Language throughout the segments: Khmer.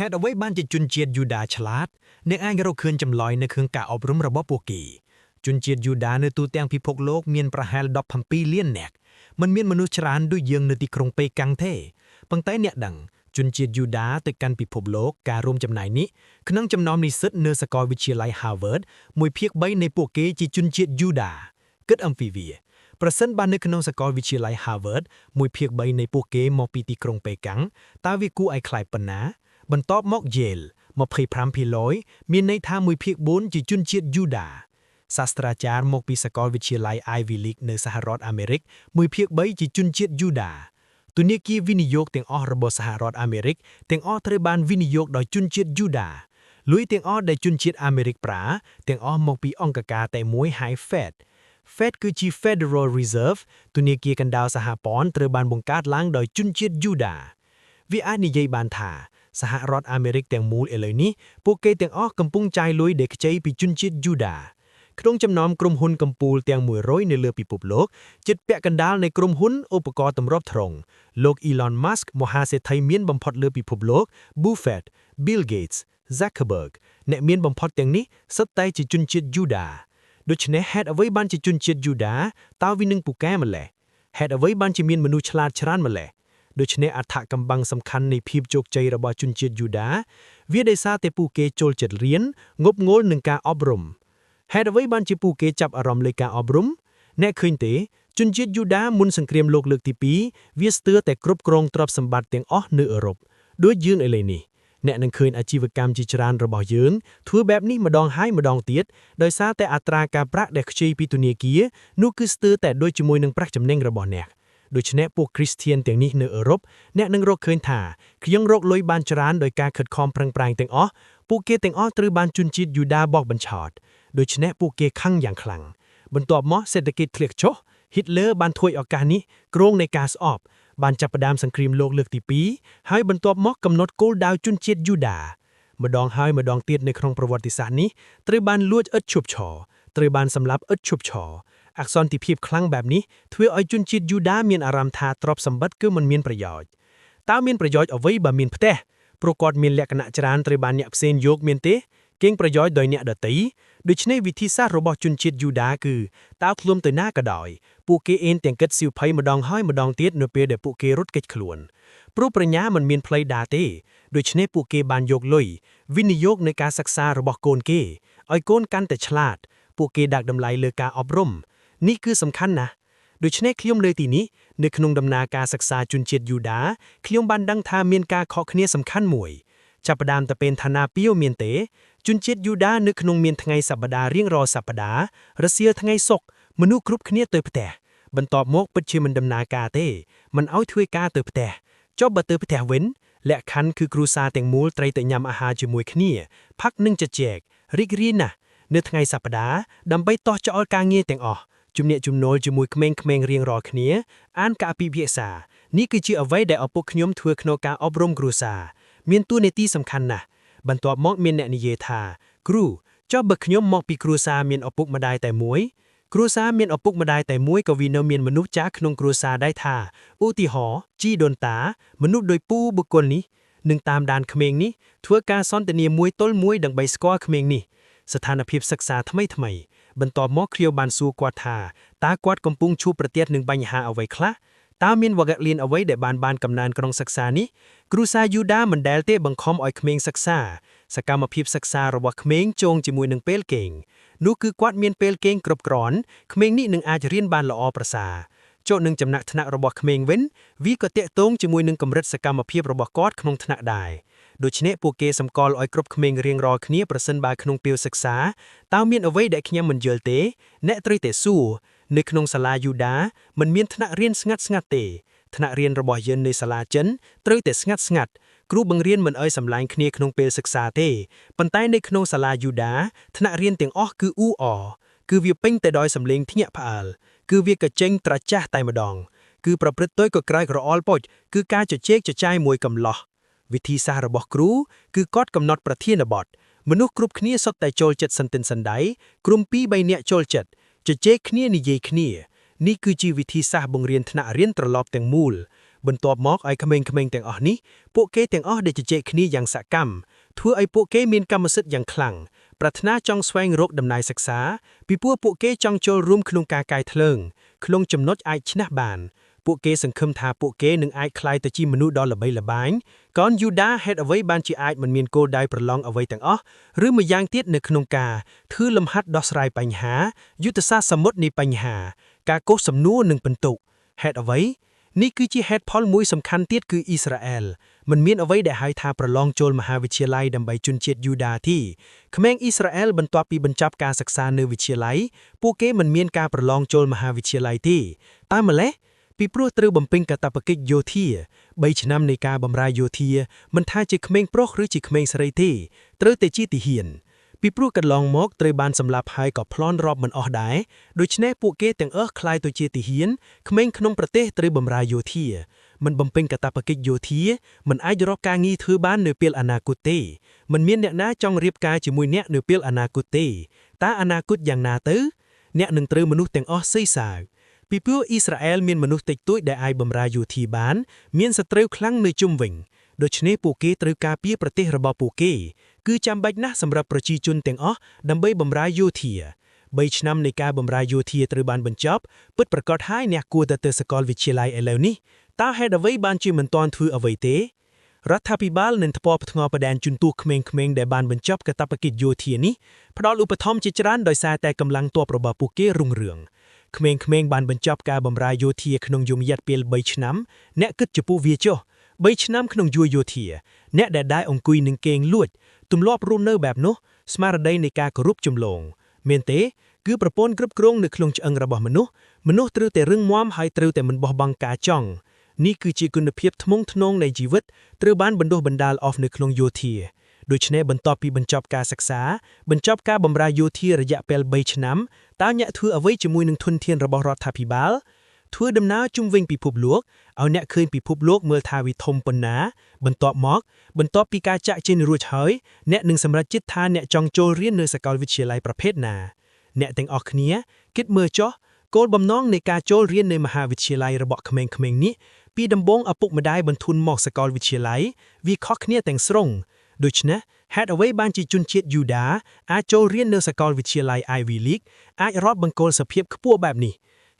ហេតុអ្វីបានជាជនជាតិយូដាឆ្លាតអ្នកអាចរកឃើញចម្លើយនៅក្នុងការអប់រំរបស់ពួកគេជនជាតិយូដានៅទូទាំងពិភពលោកមានប្រហែល17លាននាក់មិនមានមនុស្សច្រើនដូចយើងនៅទីក្រុងប៉េកាំងទេប៉ុន្តែអ្នកដឹងជនជាតិយូដាទៅកាន់ពិភពលោកការរួមចំណែកនេះក្នុងចំណោមនិស្សិតនៅសាកលវិទ្យាល័យ Harvard 1/3នៃពួកគេជាជនជាតិយូដាគិតអំពីវាប្រសិនបើនៅក្នុងសាកលវិទ្យាល័យ Harvard 1/3នៃពួកគេមកពីទីក្រុងប៉េកាំងតើវាគួរឲ្យខ្លាចប៉ុណ្ណាបន្ទាប់មក Yale 25%មានន័យថា1/4ជាជនជាតិយូដាសាស្ត្រាចារ្យមកពីសាកលវិទ្យាល័យ Ivy League នៅសហរដ្ឋអាមេរិក1/3ជាជនជាតិយូដាធនាគារវិនិយោគទាំងអស់របស់សហរដ្ឋអាមេរិកទាំងអស់ត្រូវបានវិនិយោគដោយជនជាតិយូដាលុយទាំងអស់ដែលជនជាតិអាមេរិកប្រើទាំងអស់មកពីអង្គការតែមួយហៅ Fed Fed គឺជា Federal Reserve ធនាគារកណ្ដាលសហព័ន្ធត្រូវបានបង្កើតឡើងដោយជនជាតិយូដាវាអាចនិយាយបានថាសហរដ្ឋអាមេរិកទាំងមូលឥឡូវនេះពួកគេទាំងអស់កំពុងចាយលុយដែលខ្ចីពីជនជាតិយូដាក្នុងចំណោមក្រុមហ៊ុនកំពូលទាំង100នៅលើពិភពលោកជិតពាក់កណ្ដាលនៃក្រុមហ៊ុនឧបករណ៍តម្របត្រង់លោក Elon Musk មហាសេដ្ឋីមានបំផុតលើពិភពលោក Buffett, Bill Gates, Zuckerberg អ្នកមានបំផុតទាំងនេះសុទ្ធតែជាជនជាតិយូដាដូច្នេះហេតុអ្វីបានជាជនជាតិយូដាតើវានឹងពូកែម្ល៉េះហេតុអ្វីបានជាមានមនុស្សឆ្លាតច្រើនម្ល៉េះដូច្នេះអត្ថកំបាំងសំខាន់នៃភាពជោគជ័យរបស់ជនជាតិយូដាវាដោយសារតែពួកគេចូលចិត្តរៀនងប់ងល់នឹងការអប់រំហេតុអ្វីបានជាពួកគេចាប់អារម្មណ៍លើការអប់រំអ្នកឃើញទេជនជាតិយូដាមុនសង្គ្រាមលោកលើកទី2វាស្ទើរតែគ្រប់គ្រងទ្រព្យសម្បត្តិទាំងអស់នៅអឺរ៉ុបដូចយើងឥឡូវនេះអ្នកនឹងឃើញអាជីវកម្មជាច្រើនរបស់យើងធ្វើបែបនេះម្ដងហើយម្ដងទៀតដោយសារតែអត្រាការប្រាក់ដែលខ្ចីពីធនាគារនោះគឺស្ទើរតែដូចជាមួយនឹងប្រាក់ចំណេញរបស់អ្នកដូច្នេះពួកគ្រីស្ទៀនទាំងនេះនៅអឺរ៉ុបអ្នកនឹងរកឃើញថាខ្ញុំរកលុយបានច្រើនដោយការខិតខំប្រឹងប្រែងទាំងអស់ពួកគេទាំងអស់ត្រូវបានជនជាតិយូដាបោកបញ្ឆោតដូច្នេះពួកគេខឹងយ៉ាងខ្លាំងបន្ទាប់មកសេដ្ឋកិច្ចធ្លាក់ចុះហ៊ីតលេរបានធ្វើឱកាសនេះគ្រោងនៃការស្អប់បានចាប់ផ្ដើមសង្គ្រាមលោកលើកទី2ហើយបន្ទាប់មកកំណត់គោលដៅជនជាតិយូដាម្ដងហើយម្ដងទៀតនៅក្នុងប្រវត្តិសាស្ត្រនេះត្រូវបានលួចឥតឈប់ឈរត្រូវបានសម្លាប់ឥតឈប់ឈរអក្សន្តិភាពខ្លាំងបែបនេះធ្វើឲ្យជនជាតិយូដាមានអារម្មណ៍ថាទ្រព្យសម្បត្តិគឺមិនមានប្រយោជន៍តើមានប្រយោជន៍អ្វីបើមានផ្ទះព្រោះគាត់មានលក្ខណៈច្រើនត្រូវបានអ្នកផ្សេងយកមានទេកេងប្រយោជន៍ដោយអ្នកដទៃដូច្នេះវិធីសាស្ត្ររបស់ជនជាតិយូដាគឺតើខ្លួនទៅណាក៏ដោយពួកគេអេនទាំងគិតសៀវភៅម្ដងហើយម្ដងទៀតនៅពេលដែលពួកគេរត់គេចខ្លួនព្រោះប្រាជ្ញាមិនមានផ្លូវដើរទេដូច្នេះពួកគេបានយកលុយវិនិយោគនៅការសិក្សារបស់កូនគេឲ្យកូនកាន់តែឆ្លាតពួកគេដាក់តម្លៃលើការអប់រំនេះគឺសំខាន់ណាស់ដូច្នេះខ្ញុំលើទីនេះនៅក្នុងដំណើរការសិក្សាជនជាតិយូដាខ្ញុំបានដឹងថាមានការខុសគ្នាសំខាន់មួយចាប់ផ្ដើមតែពេលឋានាពីវមានទេជនជាតិយូដានៅក្នុងមានថ្ងៃសប្តាហ៍រៀងរាល់សប្តាហ៍រសៀលថ្ងៃសុក្រមនុស្សគ្រប់គ្នាទៅផ្ទះបន្ទាប់មកពិតជាមិនដំណើរការទេមិនឲ្យធ្វើការទៅផ្ទះចុះបើទៅផ្ទះវិញលក្ខខណ្ឌគឺគ្រួសារទាំងមូលត្រូវតែញ៉ាំអាហារជាមួយគ្នាផឹកនិងជជែករីករាយណាស់នៅថ្ងៃសប្តាហ៍ដើម្បីតោះចោលការងារទាំងអស់ជំនាក់ជំនួលជាមួយក្មេងៗរៀងរាល់គ្នាអានការពិភាក្សានេះគឺជាអ្វីដែលឪពុកខ្ញុំធ្វើក្នុងការអប់រំគ្រួសារមានតួនាទីសំខាន់ណាស់បន្ទាប់មកមានអ្នកនិយាយថាគ្រូចុះបើខ្ញុំមកពីគ្រួសារមានឪពុកម្ដាយតែមួយគ្រួសារមានឪពុកម្ដាយតែមួយក៏វានៅមានមនុស្សចាស់ក្នុងគ្រួសារដែរថាឧទាហរណ៍ជីដូនតាមនុស្សដោយពូបុគ្គលនេះនឹងតាមដានក្មេងនេះធ្វើការសន្ទនាមួយទល់មួយដើម្បីស្គាល់ក្មេងនេះស្ថានភាពសិក្សាថ្មីថ្មីបន្ទាប់មកគ្រាវបានសួរគាត់ថាតើគាត់កំពុងជួបប្រទះនឹងបញ្ហាអ្វីខ្លះតើមានវគ្គលៀនអ្វីដែលបានបានកំណើនក្នុងសិក្សានេះគ្រួសារយូដាមិនដែលទេបង្ខំឲ្យក្មេងសិក្សាសកម្មភាពសិក្សារបស់ក្មេងចងជាមួយនឹងពេលគេងនោះគឺគាត់មានពេលគេងគ្រប់គ្រាន់ក្មេងនេះនឹងអាចរៀនបានល្អប្រសើរចូលនឹងចំណាក់ថ្នាក់របស់ក្មេងវិញវាក៏តាក់ទងជាមួយនឹងកម្រិតសកម្មភាពរបស់គាត់ក្នុងថ្នាក់ដែរដូច្នេះពួកគេសម្គាល់ឲ្យគ្រប់ក្មេងរៀងរាល់គ្នាប្រសិនបើក្នុងពេលសិក្សាតើមានអ្វីដែលខ្ញុំមិនយល់ទេអ្នកត្រូវតែសួរនៅក្នុងសាលាយូដាមិនមានថ្នាក់រៀនស្ងាត់ស្ងាត់ទេថ្នាក់រៀនរបស់យើងនៅសាលាចិនត្រូវតែស្ងាត់ស្ងាត់គ្រូបង្រៀនមិនអោយសម្លាញ់គ្នាក្នុងពេលសិក្សាទេប៉ុន្តែនៅក្នុងសាលាយូដាថ្នាក់រៀនទាំងអស់គឺអ៊ូអគឺវាពេញទៅដោយសម្លេងភ្ញាក់ផ្អើលគឺវាក៏ចេញត្រចះតែម្ដងគឺប្រព្រឹត្តទៅក៏ក្រោយក្រអល់ពុជគឺការជជែកចចាយមួយកំឡោះវិធីសាស្ត្ររបស់គ្រូគឺគាត់កំណត់ប្រធានបទមនុស្សគ្រប់គ្នាសុទ្ធតែចូលចិត្តសន្តិនសណ្ដៃក្រុម2 3នាក់ចូលចិត្តជជែកគ្នានិយាយគ្នានេះគឺជាវិធីសាស្ត្របង្រៀនថ្នាក់រៀនត្រឡប់ទាំងមូល បន្ទាប់មកឲ្យក្មេងៗទាំងអស់នេះពួកគេទាំងអស់ដែលជជែកគ្នាយ៉ាងសកម្មធ្វើឲ្យពួកគេមានកម្មសិទ្ធិយ៉ាងខ្លាំងប្រាថ្នាចង់ស្វែងរកដំណើរសិក្សាពីព្រោះពួកគេចង់ចូលរួមក្នុងការកែថ្លើងក្នុងចំណុចអាចឈ្នះបាន ពួកគេសង្ឃឹមថាពួកគេនឹងអាចក្លាយទៅជាមនុស្សដ៏ល្បីល្បាញកនយូដាហេតុអ្វីបានជាអាចមិនមានគោលដៅប្រឡងអ្វីទាំងអស់ឬម្យ៉ាងទៀតនៅក្នុងការធ្វើលំហាត់ដោះស្រាយបញ្ហាយុទ្ធសាស្ត្រសមុទ្រនៃបញ្ហា ការកោសសំណួរនិងពិន្ទុហេតុអ្វីនេះគឺជាហេតុផលមួយសំខាន់ទៀតគឺអ៊ីស្រាអែលមិនមានអ្វីដែលហៅថាប្រឡងចូលមហាវិទ្យាល័យដើម្បីជនជាតិយូដាទេក្មេងអ៊ីស្រាអែលបន្ទាប់ពីបញ្ចប់ការសិក្សានៅវិទ្យាល័យពួកគេមិនមានការប្រឡងចូលមហាវិទ្យាល័យទេតើម្ល៉េះពីព្រោះត្រូវបំពេញកាតព្វកិច្ចយោធា3ឆ្នាំនៃការបម្រើយោធាមិនថាជាក្មេងប្រុសឬជាក្មេងស្រីទេត្រូវតែជាទាហានពីព្រោះកន្លងមកត្រូវបានសម្លាប់ហើយក៏ប្លន់រាប់មិនអស់ដែរដូច្នេះពួកគេទាំងអស់ក្លាយទៅជាទាហានក្មេងក្នុងប្រទេសត្រូវបម្រើយោធាមិនបំពេញកាតព្វកិច្ចយោធាមិនអាចរកការងារធ្វើបាននៅពេលអនាគតទេមិនមានអ្នកណាចង់រៀបការជាមួយអ្នកនៅពេលអនាគតទេតើអនាគតយ៉ាងណាទៅអ្នកនឹងត្រូវមនុស្សទាំងអស់សីសាវពីព្រោះអ៊ីស្រាអែលមានមនុស្សតិចតួចដែលអាចបម្រើយោធាបាន មានសត្រូវខ្លាំងនៅជុំវិញដូច្នេះពួកគេត្រូវការពារប្រទេសរបស់ពួកគេគឺចាំបាច់ណាស់សម្រាប់ប្រជាជនទាំងអស់ដើម្បីបម្រើយោធា3ឆ្នាំនៃការបម្រើយោធាត្រូវបានបញ្ចប់ពិតប្រាកដហើយអ្នកគួរតែទៅសាកលវិទ្យាល័យឥឡូវនេះតើហេតុអ្វីបានជាមិនទាន់ធ្វើអ្វីទេរដ្ឋាភិបាលនឹងថ្ពាល់ផ្ងល់ប្រដានជន្ទុះក្មេងៗដែលបានបញ្ចប់កាតព្វកិច្ចយោធានេះផ្ដល់ឧបត្ថម្ភជាច្រើនដោយសារតែកម្លាំងទ័ពរបស់ពួកគេរុងរឿងក្មេងៗបានបញ្ចប់ការបម្រើយោធាក្នុងយមយៈពេល3ឆ្នាំអ្នកគិតចំពោះវាចុះ3ឆ្នាំក្នុងជួរយោធាអ្នកដែលដែរអង្គុយនឹងគេងលួចទម្លាប់រួមនៅបែបនោះស្មារតីនៃការគោរពជំលងមានទេគឺប្រព័ន្ធគ្រប់គ្រងនៅក្នុងឆ្អឹងរបស់មនុស្សមនុស្សត្រូវតែរឹងមាំហើយត្រូវតែមិនបោះបង់ការចង់នេះគឺជាគុណភាពធ្ងន់ធ្ងរនៃជីវិតត្រូវបានបណ្ដុះបណ្ដាលអស់នៅក្នុងយោធាដូច្នេះបន្ទាប់ពីបញ្ចប់ការសិក្សាបញ្ចប់ការបម្រើយោធារយៈពេល3ឆ្នាំតើអ្នកធ្វើអ្វីជាមួយនឹងធនធានរបស់រដ្ឋាភិបាលធ្វើដំណើរជុំវិញពិភពលោកឲ្យអ្នកឃើញពិភពលោកមើលថាវាធំប៉ុណ្ណាបន្ទាប់មកបន្ទាប់ពីការចាក់ចេញរួចហើយអ្នកនឹងសម្រេចចិត្តថាអ្នកចង់ចូលរៀននៅសាកលវិទ្យាល័យប្រភេទណាអ្នកទាំងអស់គ្នាគិតមើលចុះគោលបំណងនៃការចូលរៀននៅមហាវិទ្យាល័យរបស់ក្មេងៗនេះពីដំបូងឪពុកម្ដាយបន្ទុនមកសាកលវិទ្យាល័យវាខុសគ្នាទាំងស្រុងដូច្នេះហេតុអ្វីបានជាជនជាតិយូដាអាចចូលរៀននៅសាកលវិទ្យាល័យ Ivy League អាចរាប់បង្គោលសភាពខ្ពស់បែបនេះ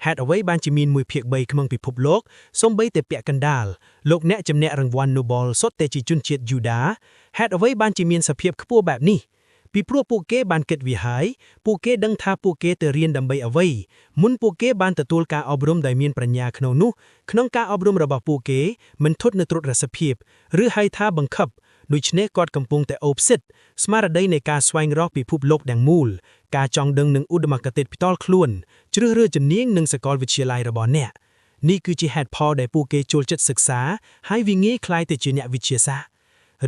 ហេតុអ្វីបានជាមាន1ភាគ3ក្នុងពិភពលោកសូម្បីតែពាក់កណ្ដាលលោកអ្នកជំនះរង្វាន់ Nobel សុទ្ធតែជាជនជាតិយូដាហេតុអ្វីបានជាមានសភាពខ្ពស់បែបនេះពីព្រោះពួកគេបានគិតវាហើយពួកគេដឹងថាពួកគេទៅរៀនដើម្បីអ្វីមុនពួកគេបានទទួលការអប់រំដែលមានប្រាជ្ញាក្នុងនោះក្នុងការអប់រំរបស់ពួកគេមិនធត់នៅត្រុតរសភាពឬហៅថាបង្ខិបដូច្នេះគាត់កំពុងតែអូបសិទ្ធស្មារតីនៃការស្វែងរកពិភពលោកទាំងមូលការចង់ដឹងនឹងឧត្តមគតិផ្ទាល់ខ្លួនជ្រើសរើសជំនាញនិងសាកលវិទ្យាល័យរបស់អ្នកនេះគឺជាហេតុផលដែលពួកគេចូលចិត្តសិក្សាហើយវាងាយក្លាយទៅជាអ្នកវិទ្យាសាស្ត្រ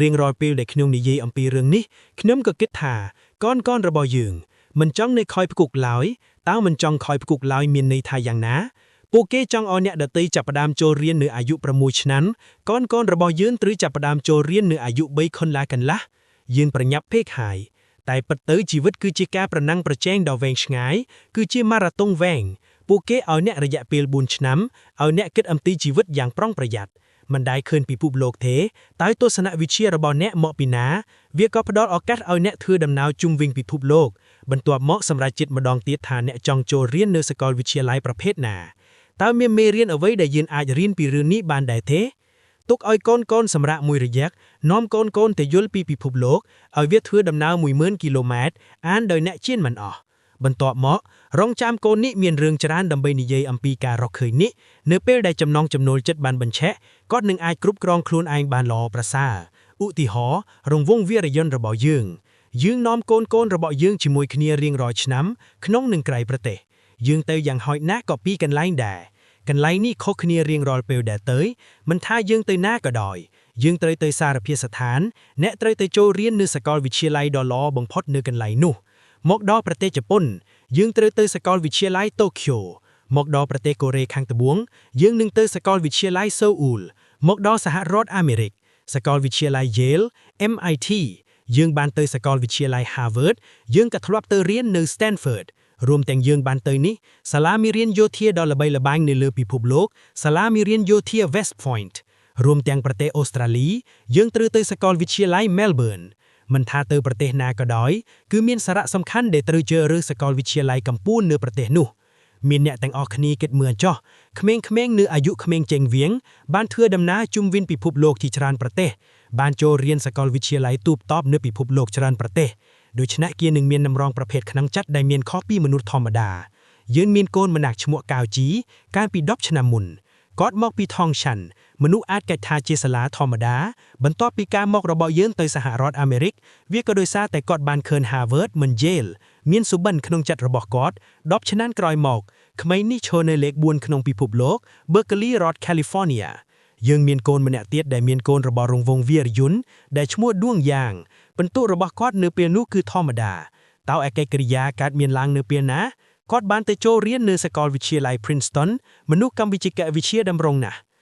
រៀងរាល់ពេលដែលខ្ញុំនិយាយអំពីរឿងនេះខ្ញុំក៏គិតថាកូនកូនរបស់យើងមិនចង់នៅខយផ្គុកឡើយតើមិនចង់ខយផ្គុកឡើយមានន័យថាយ៉ាងណាពួកគេចង់ឲ្យអ្នកដទៃចាប់ផ្ដើមចូលរៀននៅអាយុ6ឆ្នាំកូនកូនរបស់យើងត្រូវចាប់ផ្ដើមចូលរៀននៅអាយុ3ខុនឡាកន្លះយើងប្រញាប់ពេកហើយតែពិតទៅជីវិតគឺជាការប្រណាំងប្រជែងដ៏វែងឆ្ងាយគឺជាម៉ារ៉ាតុងវែងពួកគេឲ្យអ្នករយៈពេល4ឆ្នាំឲ្យអ្នកគិតអំពីជីវិតយ៉ាងប្រុងប្រយ័ត្នមិនដែលឃើញពិភពលោកទេតើទស្សនវិជ្ជារបស់អ្នកមកពីណាវាក៏ផ្ដល់ឱកាសឲ្យអ្នកធ្វើដំណើរជុំវិញពិភពលោកបន្ទាប់មកសម្រាប់ចិត្តម្ដងទៀតថាអ្នកចង់ចូលរៀននៅសាកលវិទ្យាល័យប្រភេទណាតើមានមេរៀនអ្វីដែលយើងអាចរៀនពីរឿងនេះបានដែរទេទុកឲ្យកូនកូនសម្រាប់មួយរយៈនាំកូនកូនទៅយល់ពីពិភពលោកឲ្យវាធ្វើដំណើរ10000គីឡូម៉ែត្រអានដោយអ្នកជៀនមិនអស់បន្ទាប់មករងចាំកូននេះមានរឿងច្រើនដើម្បីនិយាយអំពីការរកឃើញនេះនៅពេលដែលចំណងចំណូលចិត្តបានបញ្ឆេះគាត់នឹងអាចគ្រប់គ្រងខ្លួនឯងបានល្អប្រសើរឧទាហរណ៍រង្វង់វីរយន្តរបស់យើងយើងនាំកូនកូនរបស់យើងជាមួយគ្នារៀងរាល់ឆ្នាំក្នុងនិងក្រៅប្រទេសយើងទៅយ៉ាងហោចណាស់ក៏ពីរកន្លែងដែរកន្លែងនេះខុសគ្នារៀងរាល់ពេលដែលទៅមិនថាយើងទៅណាក៏ដោយយើងត្រូវទៅសារភាសដ្ឋានអ្នកត្រូវទៅចូលរៀននៅសាកលវិទ្យាល័យដ៏ល្អបំផុតនៅកន្លែងនោះមកដល់ប្រទេសជប៉ុនយើងត្រូវទៅសាកលវិទ្យាល័យតូក្យូមកដល់ប្រទេសកូរ៉េខាងត្បូងយើងនឹងទៅសាកលវិទ្យាល័យសូអ៊ូលមកដល់សហរដ្ឋអាមេរិកសាកលវិទ្យាល័យ Yale MIT យើងបានទៅសាកលវិទ្យាល័យ Harvard យើងក៏ធ្លាប់ទៅរៀននៅ Stanford រួមទាំងយើងបានទៅនេះសាលាមេរៀនយោធាដ៏ល្បីល្បាញនៅលើពិភពលោកសាលាមេរៀនយោធា West Point រួមទាំងប្រទេសអូស្ត្រាលីយើងត្រូវទៅសាកលវិទ្យាល័យ Melbourne មិនថាទៅប្រទេសណាក៏ដោយគឺមានសារៈសំខាន់ដែលត្រូវជ្រើសរើសសាកលវិទ្យាល័យកម្ពុជានៅប្រទេសនោះមានអ្នកទាំងអស់គ្នាគិតមើលចោះក្មេងៗនៅអាយុក្មេងចេងវៀងបានធ្វើដំណើរជុំវិញពិភពលោកជាច្រើនប្រទេសបានចូលរៀនសាកលវិទ្យាល័យទូបតបនៅពិភពលោកច្រើនប្រទេសដូច្នេះគេនឹងមានតម្រងប្រភេទក្នុងចិត្តដែលមានខុសពីមនុស្សធម្មតាយើងមានកូនម្នាក់ឈ្មោះកៅជីកាលពី10ឆ្នាំមុនគាត់មកពីថងឆាន់មនុស្សអាចកាច់ថាជាសាលាធម្មតាបន្ទាប់ពីការមករបស់យើងទៅសហរដ្ឋអាមេរិកវាក៏ដោយសារតែគាត់បានឃើញ Harvard មិន Yale មានសុបិនក្នុងចិត្តរបស់គាត់10ឆ្នាំក្រោយមកក្មេងនេះឈរនៅលេខ4ក្នុងពិភពលោក Berkeley រដ្ឋ California យើងមានកូនម្នាក់ទៀតដែលមានកូនរបស់រង្វង់វីរយុនដែលឈ្មោះដួងយ៉ាងពិន្ទុរបស់គាត់នៅពេលនោះគឺធម្មតាតើអកិច្ចកិរិយាកើតមានឡើងនៅពេលណាគាត់បានទៅចូលរៀននៅសាកលវិទ្យាល័យ Princeton មនុស្សកម្មវិជ្ជាវិទ្យាតម្រង់ណាស់។